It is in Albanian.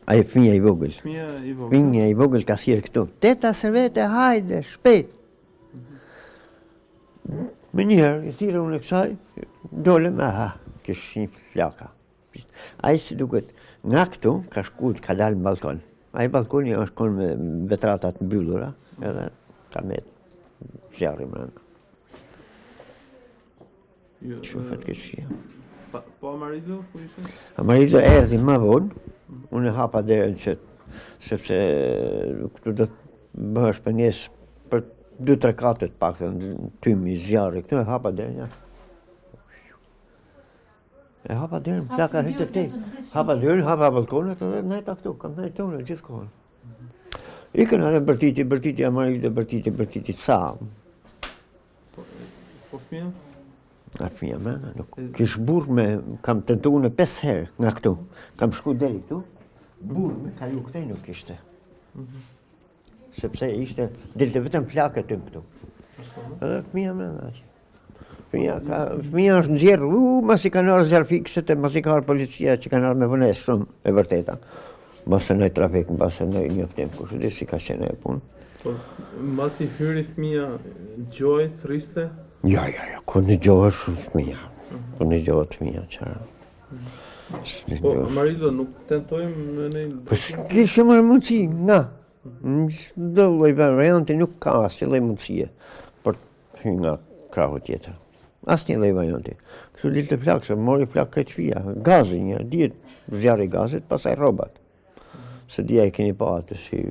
Ai fëmija i vogël. Fëmija i vogël. Fëmija i vogël ka thirrë këtu. Teta Servete, hajde, shpejt. Menjëherë, i thirra unë kësaj, dolëm, aha, kish një flaka. Ai si duket, nga këtu, ka shku, ka dalë në balkon. Ai balkoni është konë me vetratat mbyllura, edhe ka met zjarri mrena. Jo, Shumë fatkeqësia. Pa, po Amarildo, ku ishte? Amarildo erdhi më vonë, unë e hapa derën që sepse këtu do të bëhesh pengesë për 2-3 kate të paktën tymi, zjarri, këtu e hapa derën ja. E hapa derën, flaka hynte këtej. Hapa derën, hapa balkonët edhe nejta këtu, kam nejtë unë gjithë kohën. Ikën edhe bërtiti, bërtiti, Amarildo, bërtiti, bërtiti, sa. Po, po fëmija? A fëmija mrena, nuk kish burrë me, kam tentu unë 5 herë nga këtu. Kam shku deri këtu, burrë me kalu këtej nuk ishte. Mm -hmm. Sepse ishte, dilte vetëm flakë e tym këtu. Edhe fëmija mrena atje. Fëmija, ka, fëmija është nxjerrë, u, masi kanë ardhë zjarrfikëset e masi ka ardhë policia që kanë ardhë me vonesë shumë, e vërteta. Mbase ndonjë trafik, mbase ndonjë njoftim, kush e di si ka qenë ajo punë. Po, mbasi hyri fëmija, dëgjohej, thriste? Jo, jo, jo, ku dëgjohesh fëmija, ku dëgjohet fëmija, çfarë. Po, Amarildo, nuk tentojmë në në... Po, s'kishte më mundësi, nga. Në çdo lloj varianti nuk ka asnjë lloj mundësie për të hyrë nga krahu tjetër. Asnjë lloj varianti. Kështu dilte flakë, se mori flakë krejt shtëpia. Gazi një, dihet zjarri i gazit, pastaj rrobat. Se dia e keni pa atë si...